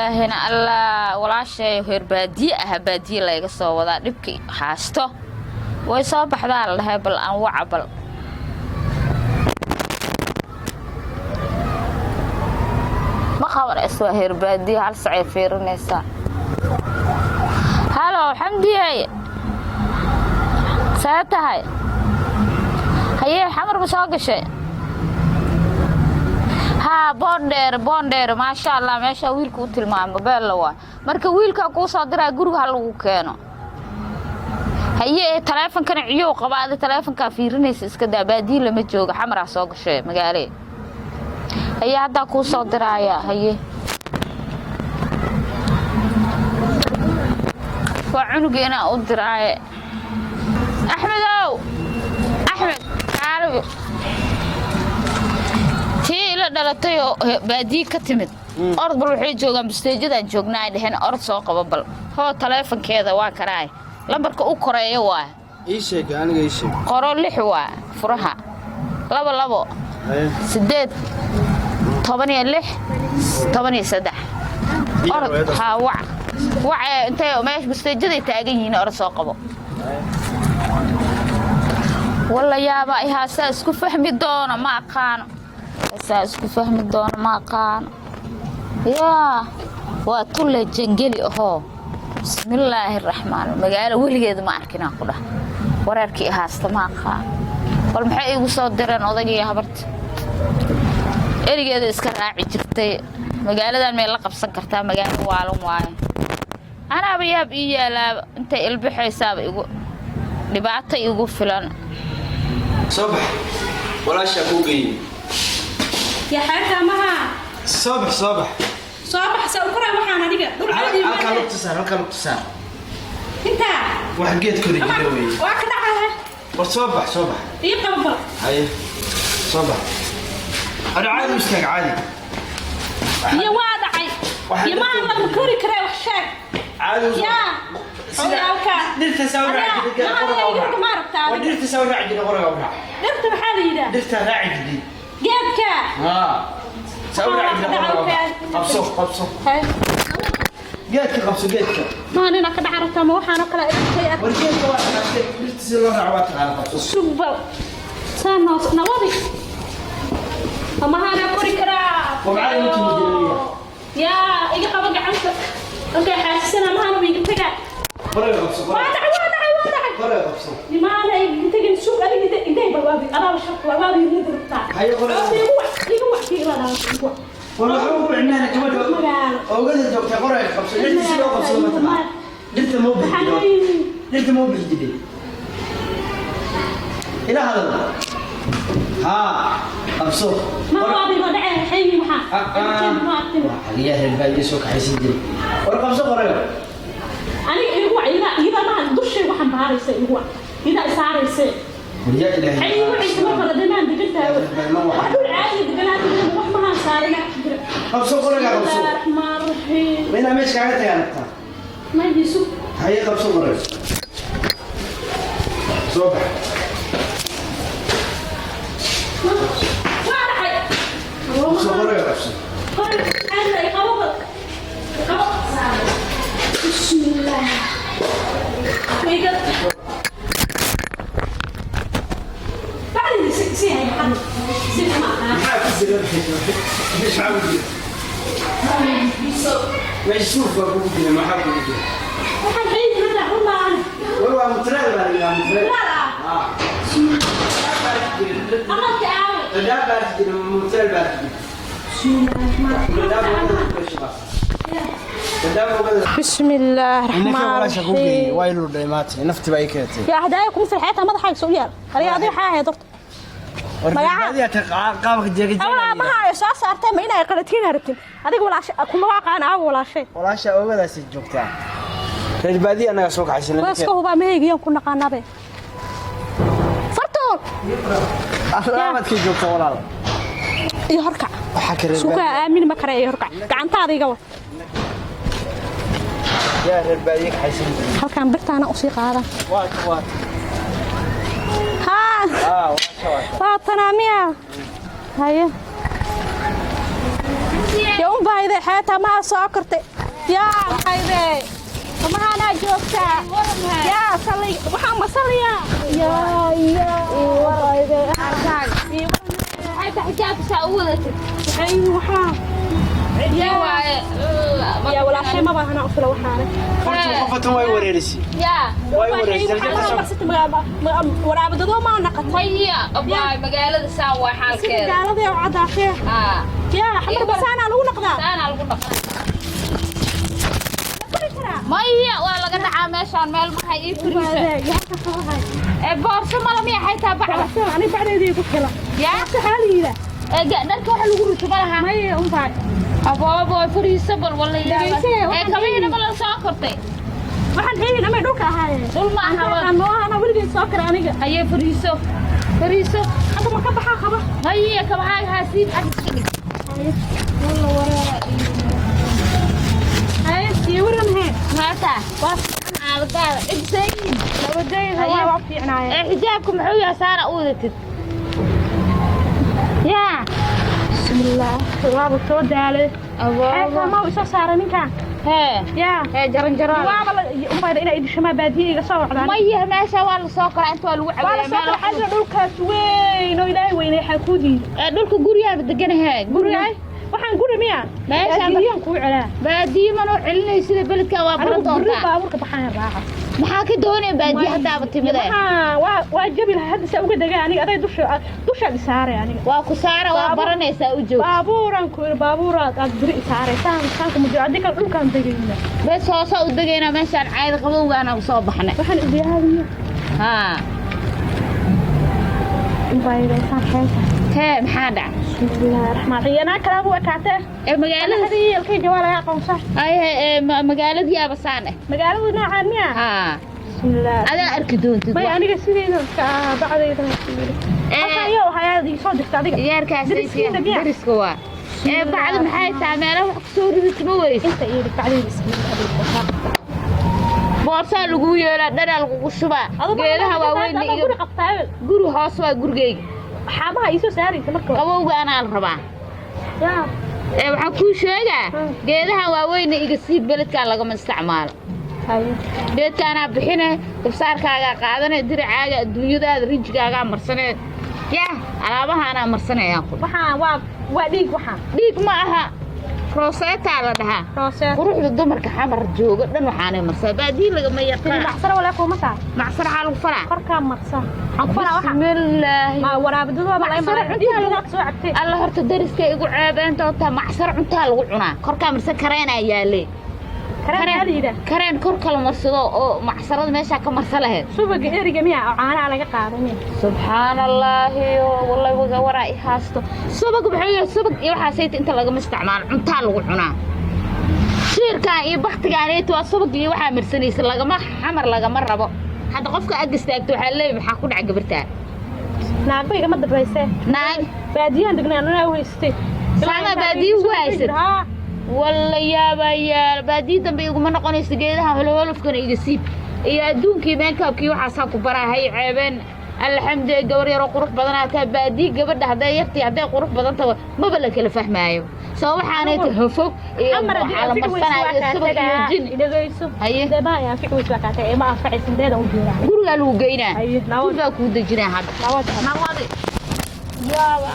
Ilaahina Allah, walaashay heer baadiye ah, baadiye layga soo wadaa, dhibkii haasto way soo baxdaa la dhahay. Bal aan waca, bal ma qabanayso. Waa heer baadiye, hal sacay fiirinaysaa. Halo Xamdiyey, see tahay? Hayee, Xamar ma soo gashay? Haa, Boondheere, Boondheere. Maasha Allah, meeshaa wiilka u tilmaamo beella waa. Marka wiilkaa kuu soo diraa, guriga ha lagu keeno. Haye, taleefonkana ciyow qaba. Adi taleefonkaa fiirinaysa iska daa. Baadiye lama joogo, Xamaraa soo gashay magaale. Haye, haddaa kuu soo diraaya. Haye, waa cunuga inaa u diraaye. Axmedow, Axmed, kaalibi tii ila dhalatay oo baadiye ka timid. Orod bal, waxay joogaan busteejadaan joognaa ay dhaheen. Orod soo qabo bal. Hoo, taleefonkeeda waa karaay, lambarka u koreeya waa. Ii sheeg, aniga ii sheeg. Qoro, 6 waa furaha, 2 2 Haye. 8 16 13. Orod haa, wac, wac. Intay meesha busteejaday taagan yihiin, orod soo qabo. Walla yaaba ihaasaa isku fahmi doono, ma aqaano. Saa isku fahmi doono, ma aqaano. Yaa waa tulle jangeli ahoo. Bismillaahi raxmaan, magaalo weligeeda ma arkinaa ku dhah. Wareerkii ihaasta ma aqaano. Bal maxay iigu soo direen odagii habarta? Erigeeda iska raaci jirtay. Magaaladan may la qabsan kartaa? Magaalo waalan waaye. Anaaba yaab ii yaalaaba, intay ilbaxaysaaba igu dhibaato igu filan. Soo bax, walaashaa kuu geeyey. Yaa xeertaa maha. Soo bax, soo bax. Soo baxsa u koraa, waxaan aniga dhul caadi. Halkaa lugta saar, halkaa lugta saar. Intaa. Wax geed kori jira weeye. Waa ka dhacaya. War soo bax, soo bax. Ii qabo bal. Haye, soo bax. Ani caadi u istaag, caadi. Iyo waa dhacay. Iyo maaha, lama kori karee, wax sheeg. Caadi u soo. Yaa odayaalka. Dhirta saa u raaci jiray, Adiga, qoriga u ma raac. aragtaa? War dhirta saa u raaci jiray, qoriga u raac. Dhirta maxaa la yidhaah? Dhirta raaci jiray. Geedka. Haa, saa u raaci jiray, qoriga u raac. Qabso, qabso geedka, qabso geedka. Maa nina ka dhaca rabtaa? Ma waxaan oo kale idintay? War geedka waa taqaantay, dhirta si loo raaco waa taqaana, qabso. Sugbal saa noos nabadi amahaana kori karaa. Wabcada intuu mujiraya. Yaa iga qabo gacanta, okay, xaasisana mahaana iga tagaa. Qoriga qabso. Waa dhacay, waa dhacay, waa dhacay. Qoriga qabso. Nimaana iga tagin, sug adiga. Intay intay balwaabi adaa shaq walwaabi igu dirtaa. Haye, qoriga. Igu wac, igu wac, kiilada igu wac. War waxba ku cinaana gabadha. Magaalo. Oogada joogtay, qoriga qabso. Dhirta si loo qabsado ma taqaan? Dhirta ma bixi waxaan jiray? leeyihiin. Dhirta ma bixi jiray? Ila hadal, haa, qabso. Ma waabi ma dhacay xayyi waxaa ma arkin. Xagiyaa reer baadiye soo kaxaysan jiray? War qabso qoriga. Aniga igu wac, ida ida maha dushay waxaan baaraysa, igu wac, ida isaaraysa. War yaa Ilaahay. Xayyi wacaysa mar hore dhanaan degan tahay, wax dhul caadi deganaan degan, wax mahaan saarina jira. Qabso qoriga, qabso. Bismillaahi raxmaan raxiim. Ma inaa meesha kaaga tagaa rabtaa? Ma yisu. Haye, qabso qoriga, soo bax. Waa dhacay. Qabso qoriga, qabso. Qabo. Bismillah. Iga bacdi si hay si ma aha. Maxaa ku jira? Maxaa ku jira meesha? Suuf baa kugu jira, maxaa kugu jira? Waxaan xayyi hada rumaan. War waa mutreel baa la yidhaha, mutreel. La. Amalka aawe. Dhadhaab baa jira, mutreel baa jira. Dhadhaab oogada. بسم الله الرحمن الرحيم. Waa iluu dhamaatay, nafti baa ii keentay. يا هدايا كم فرحتها madaxayga soo yaal ariga adiga waxaa ahayd horta. Magaca? Qaabka jeega. Awalaa ma hayo soo saartay, ma inay qalatiin rabtin adiga walaashay kuma waaqaan aawo walaashay. Walaasha oogadaasi joogtaa, reer baadiye annagaa soo kaxaysan. Waa iska hubaa, mahaygiyan ku naqaanabe fartoon. Alaabadkay joogtaa, walaal. Iyo horkac. Waxaa ka reer sugaa baadiye. Aamin ma kare, iyo horkac gacantaada iga wad. Yaa reer baadiye kaxaysan jiray? Halkaan birtaana usii qaada. Waata, waata. Haa. Aa, walaasha waata. Waa tanaa miya? Haye, ya un baahide xeetaa maha soo kortay. Yaa maxayde mahaanaa joogtaa yaa salli waxaan masaliyaa yaa yaa Maxay tahay xijaabka saa u wadatid? Waxay waxaa Yaa waaye. Yaa walaashay ma baahana u fila waxaana. Horta qofatan way wareerisay. Yaa. Way wareerisay. Waraabadadoo maa naqatay. Maya, abaay, magaalada saan waa sida xaalkeeda. Gaalada oo cadaafee. Aa. Yaa xamar basaanaa lagu naqdaa. Saanaa lagu dhaqan. Kori karaa. Maya, waa laga dhacaa meeshaan, meel maxay ii furiisa. Ee boorso mala miya xaytaa bacda? Ani bacdeedii ku fila. Yaa. Saxaaliida. Ee dharka waxa lagu rito ma laha. Maya unbaa. Aboobo, fariiso bal wala yaaba. Dhageyse, ee waxaan kabihiina ma la soo kortay? Waxaan xeegin amay dhulka ahaayeen. Dhul ma aha. Aan noo ahana weligeen soo kara aniga. Haye, fariiso, fariiso. Hadda ma ka baxaa qaba? Maya, kabahaaga haasiib ag iska dhig. Walla wareera. Haye, sii waran hee. Maata waa fiican xaaladaada cibsayin. Nabadayda. Haye. Waa fiicnaayeen. Ee xijaabka muxuu yahay saana u wadatid? Yaa. Bismillaah, waaba soo daalay. Aboobo. Ma isoo saaray ninkan? Hee. Yaa. Hee, jaran jaran. Waaba la unbayda inay idishamaa baadiye iga soo wacdaan. Maya, meesha waa la soo koraa, inta waa lagu waa la cabeeyaa. soo meel kala xajira dhulkaas weyn oo Ilaahay weynay xaa kuu diiday. Ee dhulka guryaha deganahay. Gurigaay waxaan guri miya? Meeshaan baadiyaan kuu celaa. Baadiye manoo celinay sida beledka waa baran anigu guri doontaa. Baabuurka baxaan raaca. Maxaa ka doonaya baadiye haddaaba timide? Waxaa waa jabi lahaa hadda saa uga degaa aniga aday dusha dushaad isaaray aniga. Waa ku saara, waa baranaysaa u joog. Baabuuraan ku iri baabuuraad aad biri isaaray saan saan kuma jiro haddii kale dhulkaan degayna. Bes hoose u degaynaa meeshaan caayda qabowgaana u soo baxnay. Waxaan idiyaadiyo. Haa. Unbaydaysaan xeenta. Hee, maxaa dhaca? Bismillaahi raxmaan raxiim, anaa kalaabu ekaatee. Ee magaalada hadii ilkayga waa laga aqoonsaa. Haye, ee magaaladii abasaan eh. Magaaladu noocaan miya? Haa. Bismillaah. Adaa arki doontid. May aniga sideyda iska ah bacdayda. Ee ayo waxaa ii soo dirta adiga. Ciyaarkaas. Dariskiina miya? Dariska waa ee bacda maxay tahay meelaha wax kusoo ridid ma weyse. Inta ii dhig bacdayda iska. Boorsaa lagu yeelaa, dhanaa lagugu shubaa, geedaha waaweyn iyo iyo guri qabtaa. Guri hoos waa gurigeyga. Xaabaha ii soo saaraysa marka hore. Qabowga anaa la rabaa. Yaa. Ee waxaan kuu sheegaa geedaha waaweyna iga sii, beledkaa lagama isticmaalo. Haye. Geedkaanaa bixine, dabsaarkaagaa qaadane, diracaaga, adduunyadaada, rinjigaagaa marsanee, yaa alaabahaanaa marsanayaan ku. Waxaan waa dhiig waxaan. Dhiig ma aha, rooseetaa la dhahaa. Roosee. Quruxda dumarka xamar jooga dhan waxaanay marsaa, baadiyi lagama yaqaan. Macsaro walaa kuma saar. Macsaraxaa lagu falaa. Korkaa marsa waxaan ku falaa waxa. Bismillaahi. Ma waraabadadu waa malay. Macsaro malay cuntaa lagu soo cabtay. Alla horta dariska igu ceebeen doontaa. Macsaro cuntaa lagu cunaa, korkaa marse kareenaa yaalee. Kareen aliida. Kareen korka la marsado oo macsarada meeshaa ka marsa lahayd. Subaga eriga miya oo caanaha laga qaado miya? Subxaan allaahi, wallahi waga waraa i haasto. Subag muxuu yahay? Subag iyo waxaasayta inta lagama isticmaalo, cuntaa lagu cunaa. Shiirkaan iyo baktigaanayta waa subag iyo waxaa marsanaysa lagama xamar lagama rabo. Hadda qofka ag istaagto waxaa leeyahay maxaa ku dhaca gabartaa? Naagba igama dambaysee. Naag. Baadiyaan degnaa anaa u haystay. Saama baadiye ugu haysat? Haa. Walla yaabaa yaal, baadiye dambe iguma noqonayso. Geedaha holholofkana iga siib iyo adduunkii meekaabkii waxaasaa ku baraa hay ceebeen. Alxamdu, gabar yaroo qurux badanaa taa. Baadiye gabadha hadday yartii hadday qurux badan tahay maba la kala fahmaayo. Soo waxaanay tahay hofog iyo Amar haddii waxaa la anfici weyso marsanaayo waa kaa subag iyo tagaa. jin. Dhegeyso. Haye. Dee ma anfici weyso waa kaa tagaa, ma anfacaysan deeda u jeedaa. Gurigaa lagu geynaa. Haye, nabad. Gurigaa kuu dejinaa hadda. Nabad. Nabadi yaaba.